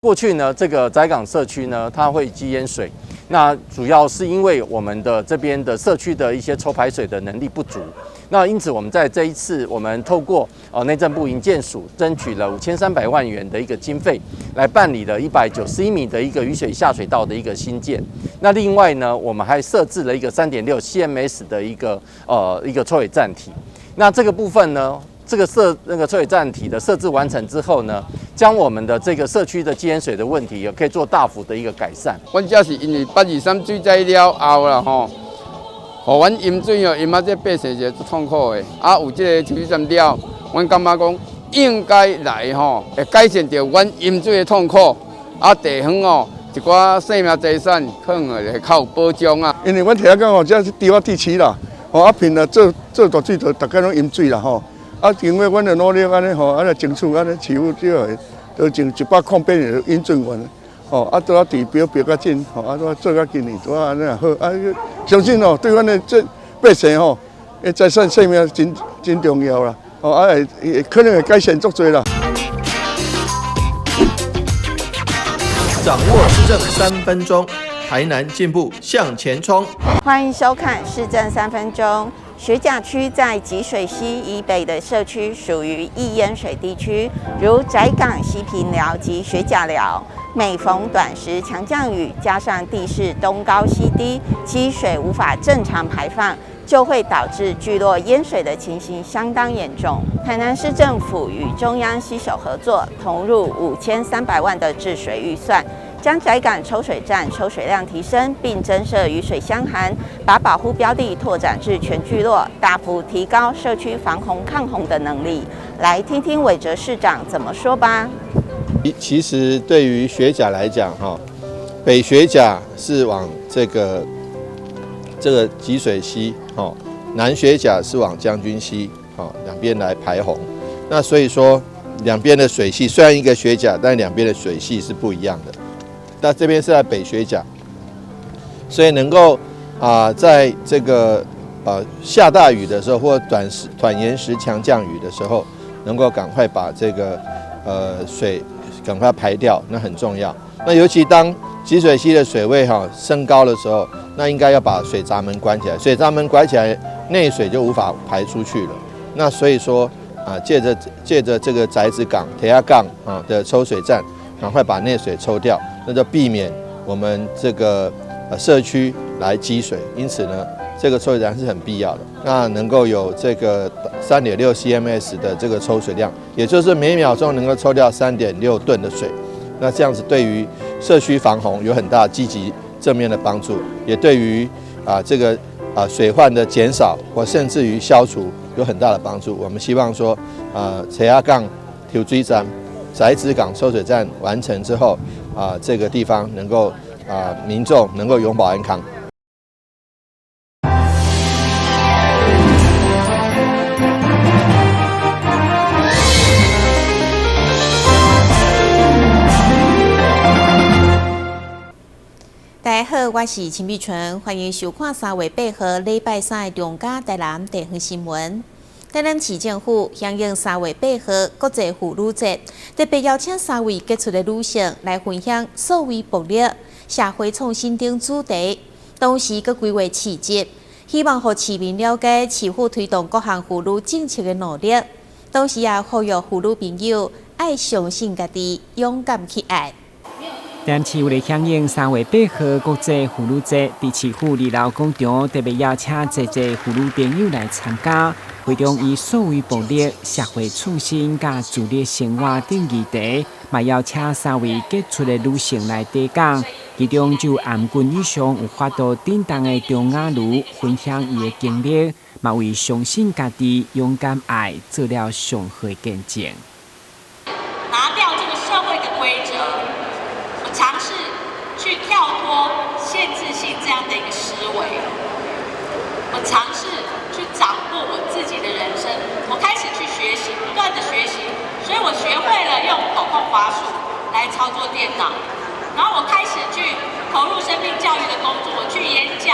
過去呢，這個宅港社區呢，它會積淹水，那主要是因為我們的這邊的社區的一些抽排水的能力不足。那因此，我們在這一次，我們透過內政部營建署爭取了5300萬元的一個經費，來辦理了191米的一個雨水下水道的一個興建。那另外呢，我們還設置了一個3.6 CMS 的一個抽水站體。那這個部分呢，這個設那個抽水站體的設置完成之後呢，將我們的這個社區的積淹水的問題，也可以做大幅的一個改善。阮遮是因為823水災了後啦吼，予阮淹水哦，淹啊這百姓是足痛苦的。啊，有這個抽水站了，阮感覺講應該來吼，會改善著阮淹水的痛苦。啊，地方哦，一寡生命財產可能會較有保障啊。因為阮聽講哦，這是低窪地區啦，吼啊，平常做做大水就逐家攏淹水啦吼。啊，經過阮的努力，按呢吼，按呢爭取，按呢市府這個都從108年引進完，吼啊，拄仔治標標較緊，吼啊，拄仔做較緊呢，拄仔按呢好，啊，相信哦，對阮的這百姓吼，財產性命真真重要啦，吼啊會可能會改善足濟啦。掌握市政三分鐘，台南進步向前衝。歡迎收看市政三分鐘。學甲區在集水溪以北的社區屬於易淹水地區，如宅港、西平寮及學甲寮。每逢短時強降雨，加上地勢東高西低，積水無法正常排放，就會導致聚落淹水的情形相當嚴重。台南市政府與中央攜手合作，投入5300萬的治水預算，將宅港抽水站抽水量提升，並增設雨水箱涵，把保護標的拓展至全聚落，大幅提高社區防洪抗洪的能力。來聽聽韋哲市長怎麼說吧。其實對於學甲來講，哈，北學甲是往這個集水溪，哈，南學甲是往將軍溪，哈，兩邊來排洪。那所以說，兩邊的水系雖然一個學甲，但兩邊的水系是不一樣的。那這邊是在北學甲，所以能夠在這個下大雨的時候，或短時短延時強降雨的時候，能夠趕快把這個水趕快排掉，那很重要。那尤其當集水溪的水位哈升高的時候，那應該要把水閘門關起來，水閘門關起來，內水就無法排出去了。那所以說啊，借著這個宅子港、鐵亞港啊的抽水站，趕快把內水抽掉，那就避免我們這個社區來積水。因此呢，這個抽水站是很必要的。那能夠有這個3.6 CMS 的這個抽水量，也就是每秒鐘能夠抽掉3.6噸的水。那這樣子對於社區防洪有很大積極正面的幫助，也對於這個水患的減少或甚至於消除有很大的幫助。我們希望說，赤仔港抽水站、宅子港抽水站完成之後，這個地方能夠民眾能夠永保安康。大家好，我是陳美純，歡迎收看3月8號禮拜三的中嘉台南地方新聞。台南市政府響應3月8號國際婦女節，特別邀請三位傑出的女性來分享數位暴力、社會創新等主題，同時閣規劃市集，希望予市民了解市府推動各項婦女政策的努力，同時也呼籲婦女朋友愛相信家己，勇敢去愛。台南市為了響應3月8號國際婦女節，佇市府二樓廣場特別邀請濟濟婦女朋友來參加，會中以數位暴力、社會創新佮自立生活等議題，嘛邀請三位傑出的女性來得講，其中就頷軍以上有法度震動的張雅茹分享伊的經歷，嘛為相信家己、勇敢愛做了上好的見證。拿掉這個社會的規則，我嘗試去跳脫限制性這樣的一個思維，我嘗試去掌握我自己的人生，我開始去學習，不斷的學習，所以我學會了用抖控滑鼠來操作電腦，然後我開始去投入生命教育的工作，我去演講，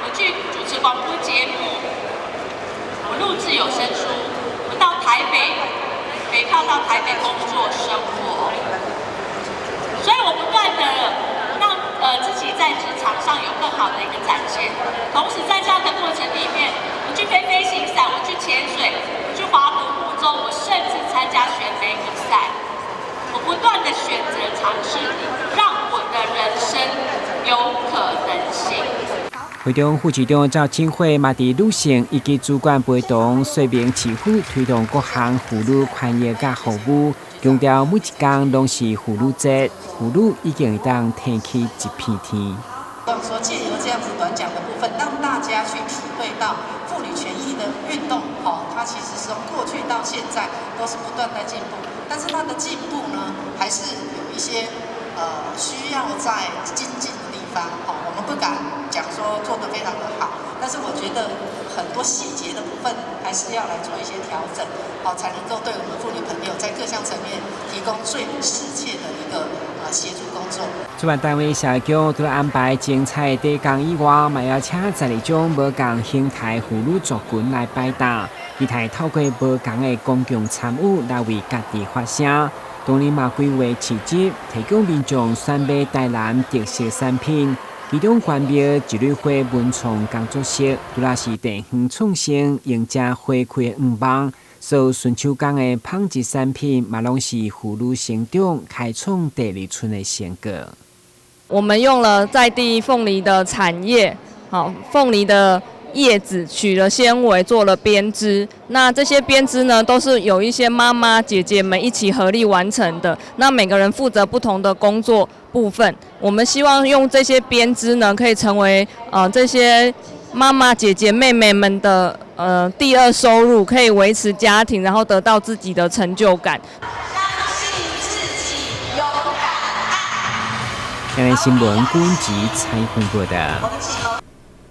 我去主持廣播節目，我錄製有聲書，我到台北，北漂到台北工作生活。好的一個展現。同時在這樣的過程裡面，我去飛飛行傘，我去潛水，我去划獨木舟，我甚至參加選美比賽。我不斷的選擇嘗試，讓我的人生有可能性。會中副市長趙清慧嘛，佇女性以及主管陪同說明市府推動各項婦女權益佮服務，強調每一工攏是婦女節，婦女已經會當撐起一片天。希望說借由這樣子短講的部分，讓大家去體會到婦女權益的運動，哦，它其實是從過去到現在都是不斷在進步，但是它的進步呢，還是有一些需要再精進的地方，哦，我們不敢講說做得非常的好，但是我覺得很多細節的部分還是要來做一些調整，哦，才能夠對我們婦女朋友在各項層面提供最適切的一個協助工作。主辦單位社局除了安排精彩的講以外，嘛邀請12種無仝形態婦女族群來擺檔，期待透過無仝的公共參與來為家己發聲。當日嘛規劃市集，提供民眾選買台南特色產品，其中關廟一蕊花文創工作室，除了是地方創生迎接花開的願望，所有純手工的紡織產品嘛，攏是婦女成長開創第二春的成果。我們用了在地鳳梨的產業，好，鳳梨的葉子取了纖維做了編織，那這些編織呢，都是有一些媽媽姐姐們一起合力完成的。那每個人負責不同的工作部分，我們希望用這些編織呢，可以成為這些媽媽姐姐妹妹們的第二收入，可以維持家庭，然後得到自己的成就感。相信自己，勇敢愛。台灣新聞軍籍採訪報道。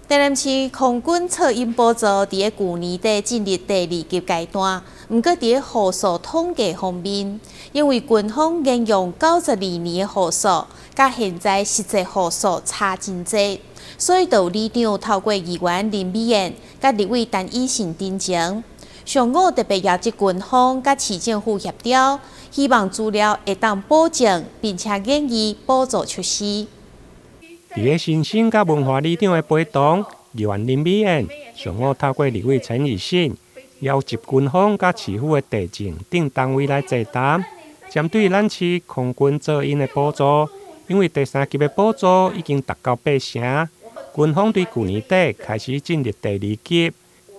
台南市空軍噪音補助佇咧舊年底進入第二級階段，毋過佇咧戶數統計方面，因為軍方沿用92年的戶數，佮現在實際戶數差真濟，所以就有里長透過議員林美燕佮立委陳以信陳情，上午特別邀集軍方佮市政府協調，希望資料會當補正，並且研議補助措施。佇咧新生佮文化里長的陪同，議員林美燕上午透過立委陳以信，邀集軍方佮市府的地政等單位來座談，針對咱市空軍噪音的補助，因為第三級的補助已經達到八成，軍方對舊年底開始進入第二級，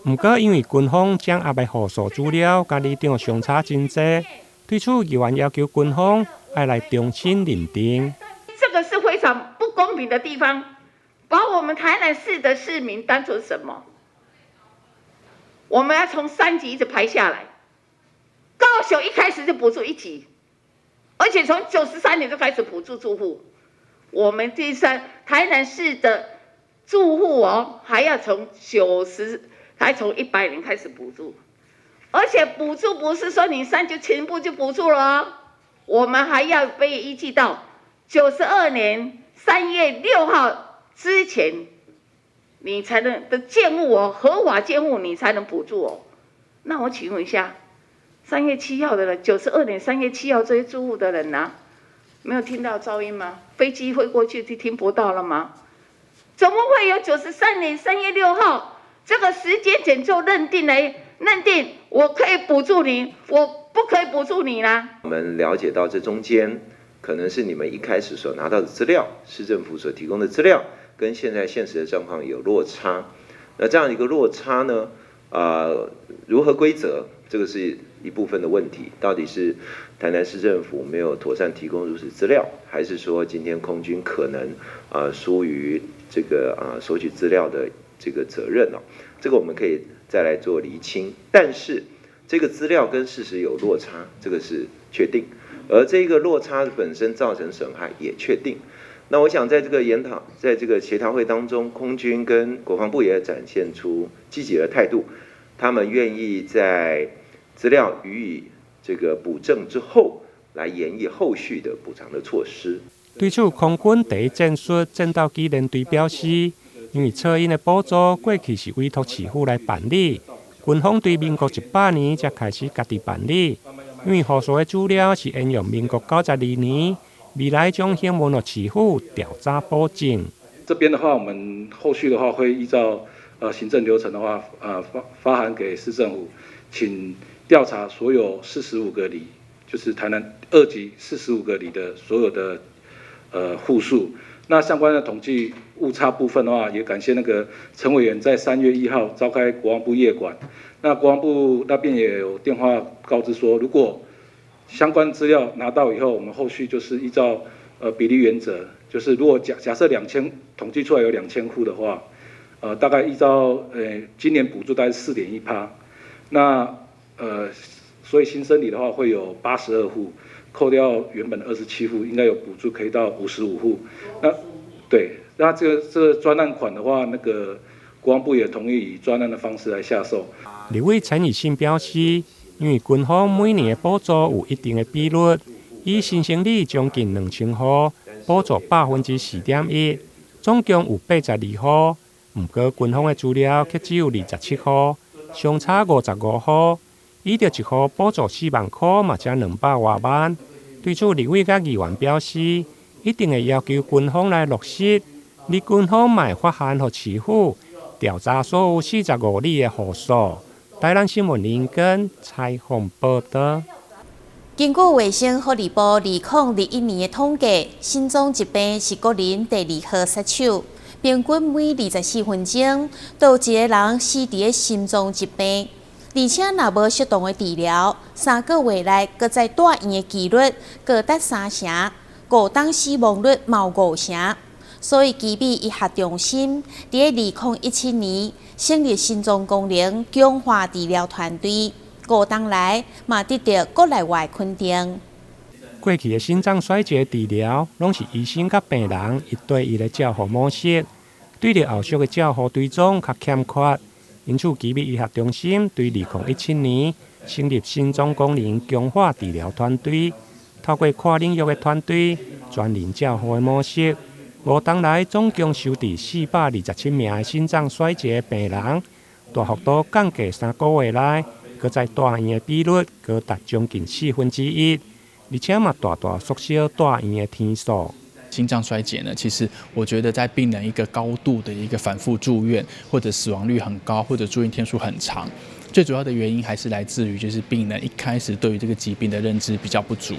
毋過因為軍方掌握的戶數資料佮里長相差真濟，對此議員要求軍方愛來重新認定。這個是非常不公平的地方，把我們台南市的市民當成什麼？我們要從三級一直排下來。高雄一開始就補助一級，而且從93年就開始補助住戶。我們第三台南市的住戶哦，還要從九十，還從100年開始補助，而且補助不是說你三級全部就補助了哦，我們還要被依據到92年3月6號之前，你才能的建物哦，合法建物你才能補助哦。那我請問一下，三月七號的人，92年3月7號這些住戶的人呢，沒有聽到噪音嗎？飛機飛過去就聽不到了嗎？怎麼會有93年3月6號這個時間點就認定來認定我可以補助你，我不可以補助你呢？我們了解到這中間可能是你們一開始所拿到的資料，市政府所提供的資料，跟現在現實的狀況有落差。那這樣一個落差呢，如何歸責？這個是一部分的問題。到底是台南市政府沒有妥善提供如此資料，還是說今天空軍可能疏於這個索取資料的這個責任呢？這個我們可以再來做釐清。但是這個資料跟事實有落差，這個是確定。而這個落差本身造成損害也確定。那我想在這個研討，在這個協調會當中，空軍跟國防部也展現出積極的態度，他們願意在資料予以這個補正之後，來研議後續的補償的措施。對此，空軍第一戰術戰鬥機聯隊表示，因為噪音的補助過去是委託市府來辦理，軍方對民國100年才開始家己辦理。因為戶數的資料是沿用民國92年，未來將向問予市府調查補正。這邊的話，我們後續的話會依照行政流程的話，發函給市政府，請調查所有四十五個里，就是台南二級四十五個里的所有的戶數。那相關的統計誤差部分的話，也感謝那個陳委員在3月1號召開國防部夜管，那國防部那邊也有電話告知說，如果相關資料拿到以後，我們後續就是依照比例原則，就是如果假設2000統計出來有2000戶的話，大概依照今年補助大概4.1趴，那所以新生里的話會有82戶，扣掉原本的27戶，應該有補助可以到55戶。那對，那這個專案款的話，那個國防部也同意以專案的方式來下售。立委陳以信表示，因為軍方每年的補助有一定的比率，以新生里將近2000戶，補助4.1%，總共有82戶。毋過軍方的資料卻只有27戶，相差55戶。依著一戶補助4萬箍，嘛才200外萬。對此，立委佮議員表示，一定會要求軍方來落實。而軍方嘛會發函予市府調查所有四十五里的戶數。台南新聞林根採訪報道。根據衛生福利部2021年的統計，心臟疾病是國人第二號殺手，平均每24分鐘都有一個人死佇咧心臟疾病。而且若無適當的治療，3個月內閣再住院的幾率高達三成，5冬死亡率嘛有五成。所以，奇美醫學中心佇2017年成立心臟功能強化治療團隊，五冬來嘛得到國內外肯定。過去的心臟衰竭治療，攏是醫生佮病人一對一的照護模式，對著後續的照護追蹤較欠缺。因此，奇美醫學中心對2017年成立心臟功能強化治療團隊，透過跨領域的團隊專人照護的模式，五冬來總共收治427名的心臟衰竭病人，大幅度降低3個月內閣再住院的比率高達將近1/4，而且嘛大大縮小住院的天數。心臟衰竭呢，其實我覺得在病人一個高度的一個反覆住院，或者死亡率很高，或者住院天數很長，最主要的原因還是來自於就是病人一開始對於這個疾病的認知比較不足。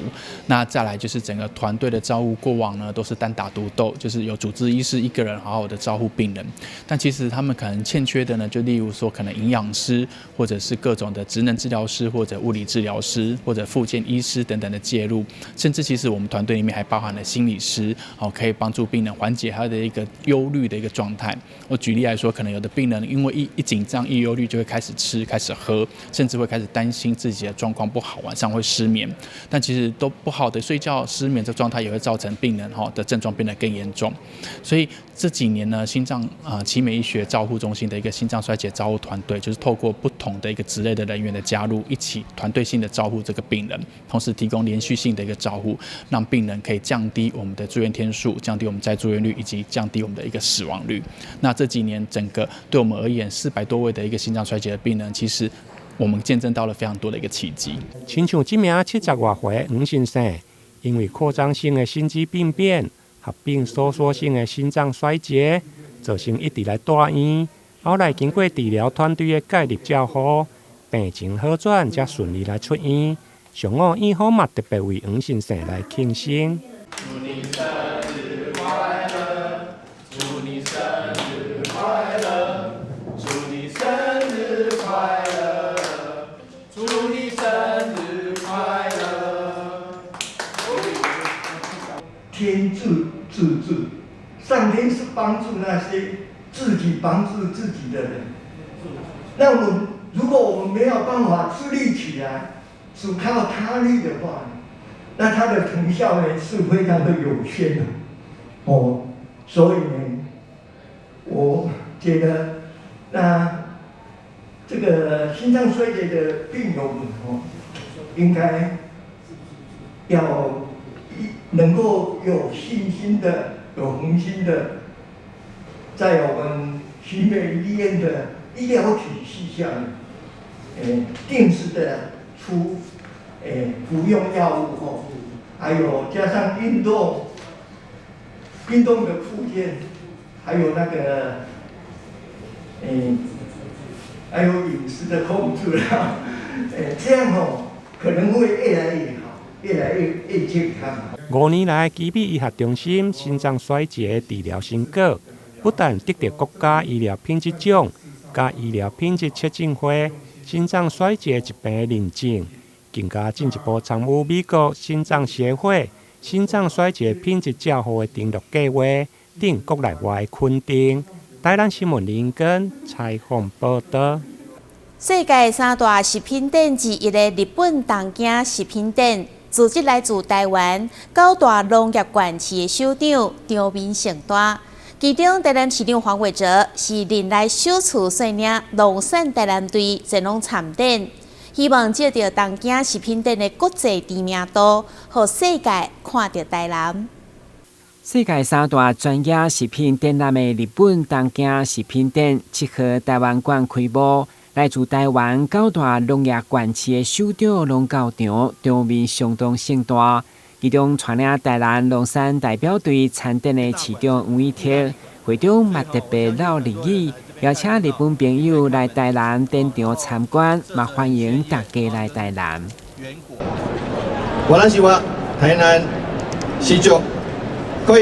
那再來就是整個團隊的照顧過往呢都是單打獨鬥，就是有主治醫師一個人好好的照顧病人，但其實他們可能欠缺的呢，就例如說可能營養師，或者是各種的職能治療師，或者物理治療師，或者復健醫師等等的介入，甚至其實我們團隊裡面還包含了心理師，哦，可以幫助病人緩解他的一個憂慮的一個狀態。我舉例來說，可能有的病人因為一緊張、一憂慮就會開始吃、開始喝，甚至會開始擔心自己的狀況不好，晚上會失眠。但其實都不好的睡覺、失眠這狀態也會造成病人哈的症狀變得更嚴重。所以這幾年呢，心臟啊奇美醫學照護中心的一個心臟衰竭照護團隊，就是透過不同的一個職類的人員的加入，一起團隊性的照護這個病人，同時提供連續性的一個照護，讓病人可以降低我們的住院天數，降低我們再住院率，以及降低我們的一個死亡率。那這幾年整個對我們而言，400多位的一個心臟衰竭的病人，其實我們見證到了非常多的一個奇蹟。親像這名70外歲黃先生，因為擴張性的心肌病變合併收縮性的心臟衰竭，造成一直來住院。後來經過治療團隊的介入照護，病情好轉，才順利來出院。上午院方嘛特別為黃先生來慶生。祝你生日快樂，祝你生日快樂，祝你生日快樂，祝你生日快樂。天助自助，上天是幫助那些自己幫助自己的人。那我們如果我們沒有辦法自立起來，只靠他力的話，那他的成效呢是非常的有限的。哦，所以呢，我覺得那這個心臟衰竭的病友們哦，應該要能夠有信心的、有恆心的，在我們奇美醫院的醫療體系下，定時的出，服用藥物哦，還有加上運動，運動的復健，還有那個，還有飲食的控制啦，這樣哦，可能會越來越好，越來越健康。 5年來，奇美醫學中心心臟衰竭治療成果，不但得著國家醫療品質獎、佮醫療品質促進會心臟衰竭疾病的認證，更加進一步參與美國心臟協會心臟衰竭品質照護的登錄計劃等國內外肯定。台南新聞林根採訪報導。世界三大食品展之一的日本東京食品展，組織來自台灣九大農業縣市的首長場面盛大。其中，台南市長黃偉哲是任內首次率領農產台南隊前往參展，希望藉著東京食品展的國際知名度，予世界看著台南。世界三大專業食品展覽的日本東京食品展，7號台灣館開幕。來自台灣九大農業縣市的首長攏到場，場面相當盛大。其中，帶領台南龍山代表隊參展的市長黃偉哲，會長嘛特別嘮日語，邀請日本朋友來台南展場參觀，嘛歡迎大家來台南。私は台南市長小出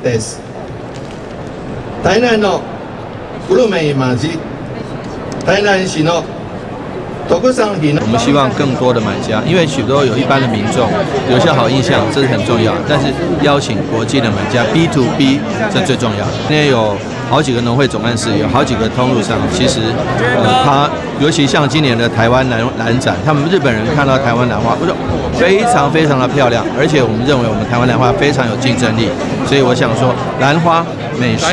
です。台南のグルメ町。台南市の特産品。我們希望更多的買家，因為許多有一般的民眾留下好印象，這是很重要。但是邀請國際的買家 B to B，這最重要。今天有好幾個農會總幹事，有好幾個通路商，其實，他尤其像今年的台灣蘭蘭展，他們日本人看到台灣蘭花，不是非常非常的漂亮，而且我們認為我們台灣蘭花非常有競爭力，所以我想說，蘭花、美食、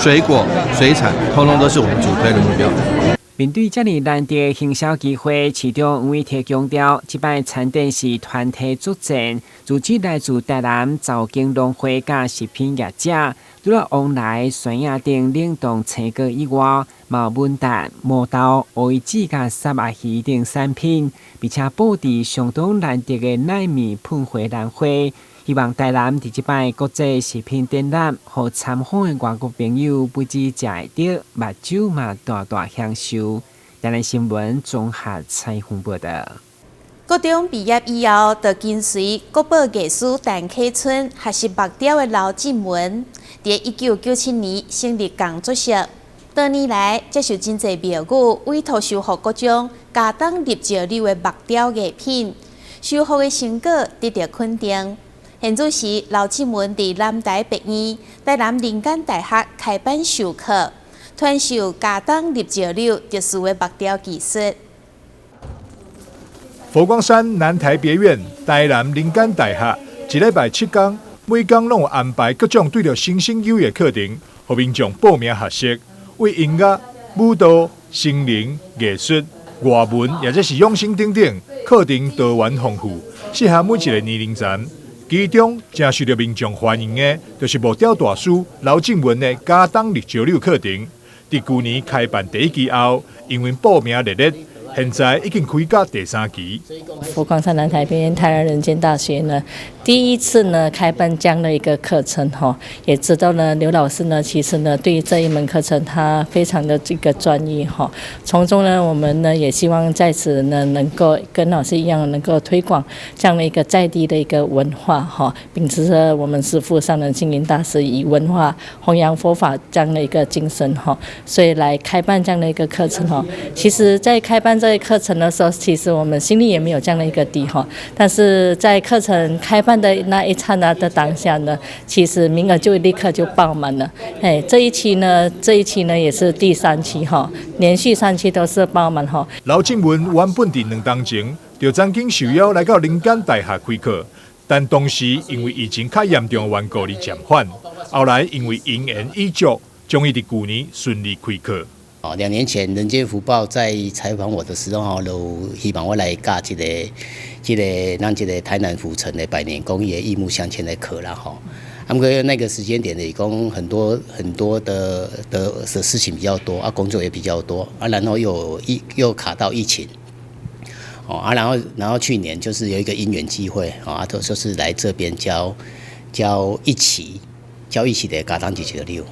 水果、水產，通通都是我們主推的目標。面對遮爾難得的行銷機會，市長黃偉哲強調，這擺參展是團體作戰，組織來自台南早間農會佮食品業者，除了旺來、酸葉等冷凍青果以外，嘛有文旦、毛豆、烏魚子佮虱目魚等產品，並且布置相當難得的奈米噴花蘭花，希望台南佇這擺國際食品展覽，予參訪的外國朋友不止食會著，目睭嘛大大享受。台南新聞綜合採訪報導。國中畢業以後，就跟隨國寶藝師陳啟春學習木雕的劉進文，佇1997年成立工作室。多年來，接受真濟廟宇委託修復各種茄苳入石榴的木雕藝品，修復的成果得到肯定。現此時，劉進文佇南台別院、台南人間大學開班授課，傳授茄苳入石榴特殊的木雕技術。佛光山南台別院、台南人間大學，一禮拜7工，每工攏有安排各種對著身心有益的課程，予民眾報名學習，為音樂、舞蹈、心靈、藝術、外文，抑者是養生等等課程多元豐富，適合每一個年齡層。其中，誠受著民眾歡迎的，就是木雕大師劉進文的茄苳入石榴課程。佇舊年開辦第一期後，因為報名熱烈，現在已經開到第三期。佛光山南台別院台南人間大學呢，第一次呢開辦這樣的一個課程哈，也知道呢劉老師呢，其實呢對於這一門課程他非常的這個專業哈。從中呢，我們呢也希望在此呢能夠跟老師一樣，能夠推廣這樣的一個在地的一個文化哈，秉持著我們師父上人星雲大師以文化弘揚佛法這樣的一個精神哈，所以來開辦這樣的一個課程哈。其實，在開辦這個課程的時候，其實我們心裡也沒有這樣的一個底哈。但是在課程開辦的那一剎那的當下呢，其實名額就立刻就爆滿了。哎，這一期呢也是第三期哈，連續3期都是爆滿哈。劉進文原本佇2冬前就曾經受邀來到人間大學開課，但當時因為疫情較嚴重的緣故而暫緩。後來因為因緣與祝，終於佇舊年順利開課。哦，2年前《人間福報》在採訪我的時候，就希望我來教這個咱這個台南府城的百年工藝的異木鑲嵌的課啦吼。啊，毋過那個時間點就是講很多很多的事情比較多啊，工作也比較多啊，然後又卡到疫情，哦啊，然後去年就是有一個因緣機會啊，就是來這邊教一期的茄苳入石榴。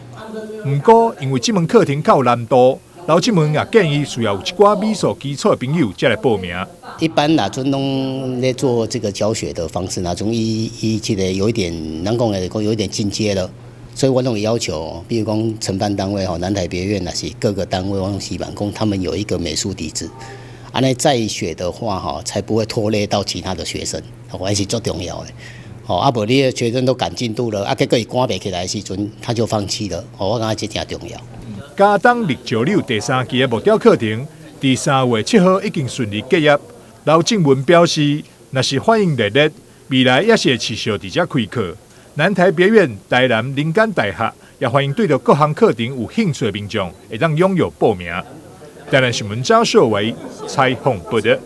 毋過，因為這門課程較有難度，劉進文也建議需要有一寡美術基礎的朋友才來報名。一般若陣攏咧做這個教學的方式，若種伊伊這個有一點，咱講的講有一點進階了，所以我攏會要求，比如講承辦單位吼，南台別院若是各個單位，我攏希望講他們有一個美術底子，按呢再學的話吼，才不會拖累到其他的學生，還是足重要的。吼，啊無你的學生都趕進度了，啊結果伊趕袂起來的時陣，他就放棄了。吼，我感覺這誠重要。嘉東綠石榴第三期的木雕課程，佇3月7號已經順利結業。劉進文表示，若是反應熱烈，未來也是會持續佇遮開課。南台別院、台南林間大學也歡迎對著各項課程有興趣的民眾，會當踴躍報名。台南新聞張秀維採訪報導。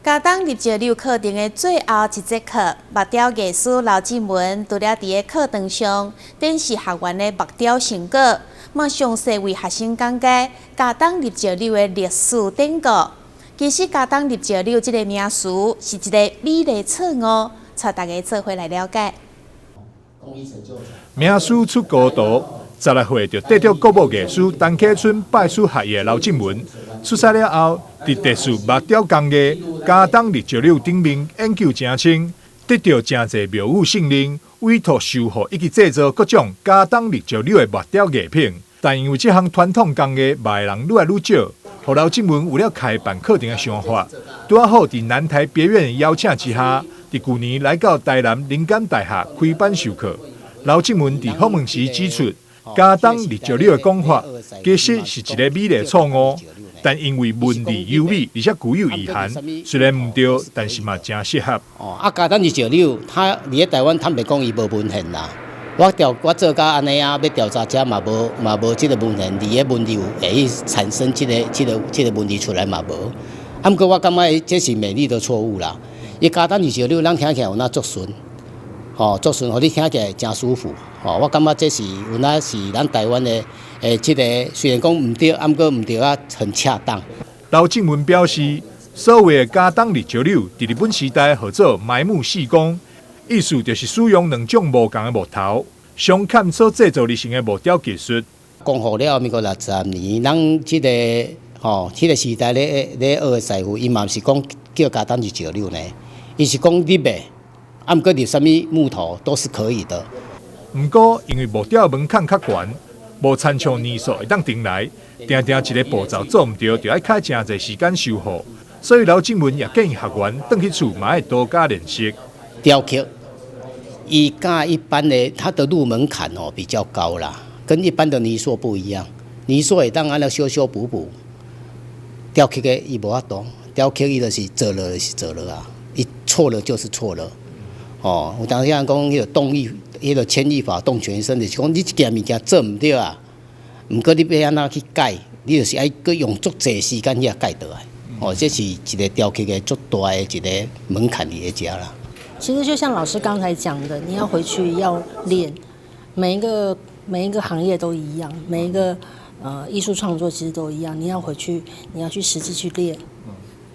嘉東入石榴課程的最後一節課，木雕藝師劉進文除了佇个課堂上展示學員的木雕成果，嘛詳細為學生講解嘉東入石榴的歷史典故。其實嘉東入石榴這個名詞是一個美麗錯誤，帶大家做伙來了解。名師出高徒，16歲就得著國寶藝師陳啟春拜師學藝的劉進文，出師了後，佇特殊木雕工藝嘉東入石榴頂面研究成深，得著誠濟廟宇信任，委託修復以及製作各種嘉東入石榴的木雕藝品。但因為這項傳統工藝賣的人愈來愈少，予劉進文有了開辦課程的想法。拄仔好佇南台別院的邀請之下，佇舊年來到台南靈感大學開班授課。劉進文佇訪問時指出，嘉東入石榴的講法其實是一個美麗錯誤，但因為文字優美，而且具有意涵，雖然毋對，但是嘛誠適合。哦，啊，嘉東入石榴，他佇咧台灣坦白講，伊無文獻啦。我調我做甲按呢啊，欲調查遮嘛無嘛無這個文獻，佇咧文字有會產生這個文字出來嘛無。啊，毋過我感覺這是美麗的錯誤啦。伊嘉東入石榴，咱聽起來有哪足順，吼足順，予你聽起來誠舒服。吼，我感覺這是有哪是咱台灣的誒，這個雖然講毋對，啊毋過毋對啊，很恰當。劉進文表示，所謂的嘉東入石榴，佇日本時代號做埋木細工。意思就是使用兩種無仝的木頭，相嵌所製造而成的木雕技術。光復了民國60年，咱這個吼，彼個時代咧咧學的師傅，伊嘛毋是講叫嘉東入石榴呢，伊是講入的，啊毋過入啥物木頭都是可以的。毋過，因為木雕的門檻較懸，無親像泥塑會當重來，定定一个步驟做毋著，就愛開誠濟時間修復。所以劉進文也建議學員轉去厝嘛愛多加練習。雕刻。伊佮一般的，它的入門檻哦比較高啦，跟一般的泥塑不一樣。泥塑會當按呢修修補補，雕刻的伊無法度，雕刻伊就是做了就是做了啊，伊錯了就是錯了。哦，有當時人講彼個動力，彼個牽一髮動全身，就是講你這件物件做毋對啊，毋過你欲按怎去改，你就是愛閣用足濟時間去改倒來。哦，這是一個雕刻的足大的一個門檻佇咧遮啦。其實就像老師剛才講的，你要回去要練，每一個行業都一樣，每一個藝術創作其實都一樣，你要回去，你要去實際去練，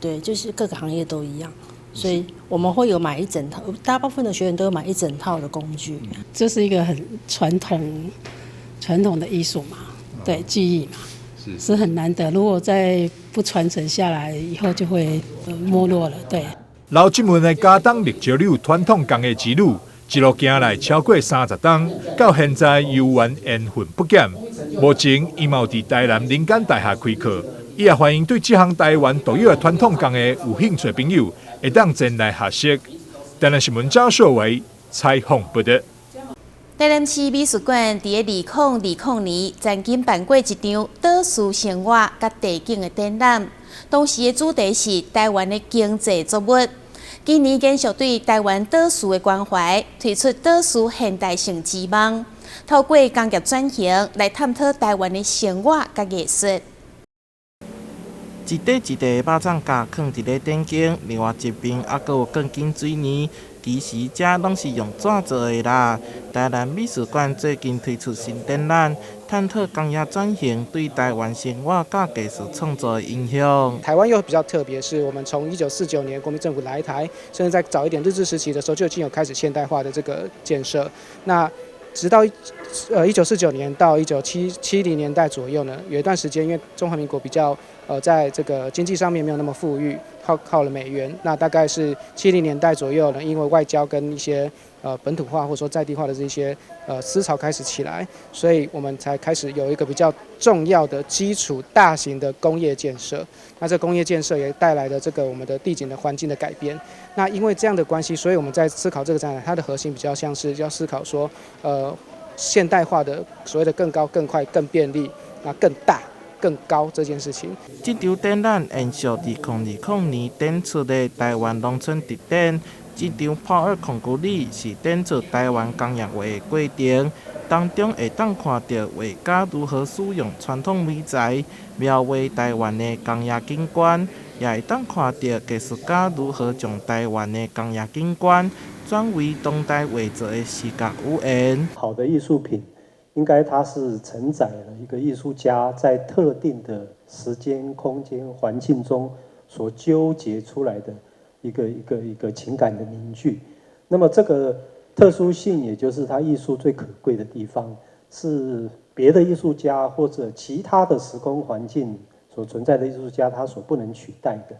對，就是各個行業都一樣，所以我們會有買一整套，大部分的學員都有買一整套的工具。這是一個很傳統的藝術嘛，對，技藝嘛，是很難得。如果再不傳承下來，以後就會沒落了，對。劉進文的嘉東入石榴傳統工藝之旅，一路行來超過30冬，到現在猶原緣分不減。目前伊嘛有佇台南林間大學開課，伊也歡迎對這項台灣獨有的傳統工藝有興趣的朋友，會當前來學習。台南新聞張秀維採訪報導。台南市美術館佇2020年曾經辦過一場島嶼生活佮地景的展覽，當時的主題是台灣的經濟作物。今年繼續對台灣島嶼的關懷，推出島嶼現代性之夢，透過工業轉型來探討台灣的生活佮藝術。一塊一塊的肉粽架囥佇咧展間，另外一邊猶閣有鋼筋水泥，其實這攏是用紙做的啦。台南美術館最近推出新展覽，探討工業轉型對台灣生活佮藝術創作的影響。台灣又比較特別，是我們從1949年國民政府來台，甚至在早一點日治時期的時候就已經有開始現代化的這個建設。那直到1949年到1970年代左右呢，有一段時間，因為中華民國比較在這個經濟上面沒有那麼富裕，靠了美元。那大概是七零年代左右呢，因為外交跟一些本土化或者說在地化的這些思潮開始起來，所以我們才開始有一個比較重要的基礎大型的工業建設。那這工業建設也帶來了這個我們的地景的環境的改變。那因為這樣的關係，所以我們在思考這個展覽，它的核心比較像是要思考說，現代化的所謂的更高、更快、更便利、那更大、更高這件事情。這場展覽延續2020年展出的台灣農村特展。這場破二控股里是展出台灣工業畫的過程，當中會當看著畫家如何使用傳統媒材描畫台灣的工業景觀，也會當看著藝術家如何將台灣的工業景觀轉為當代畫作的視覺語言。好的藝術品，應該它是承載了一個藝術家在特定的時間、空間、環境中所糾結出來的一個情感的凝聚。那麼這個特殊性，也就是它藝術最可貴的地方，是別的藝術家或者其他的時空環境所存在的藝術家他所不能取代的。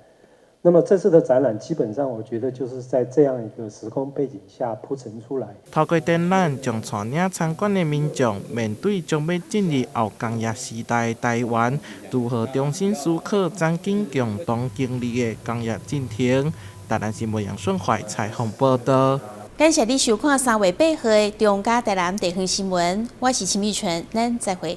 那麼這次的展覽，基本上我覺得就是在這樣一個時空背景下鋪陳出來。透過展覽，將帶領參觀的民眾面對將欲進入後工業時代的台灣，如何重新思考曾經共同經歷的工業進程。台南新聞楊順懷採訪報導。感謝你收看3月8號的中嘉台南地方新聞，我是陳美純，咱再會。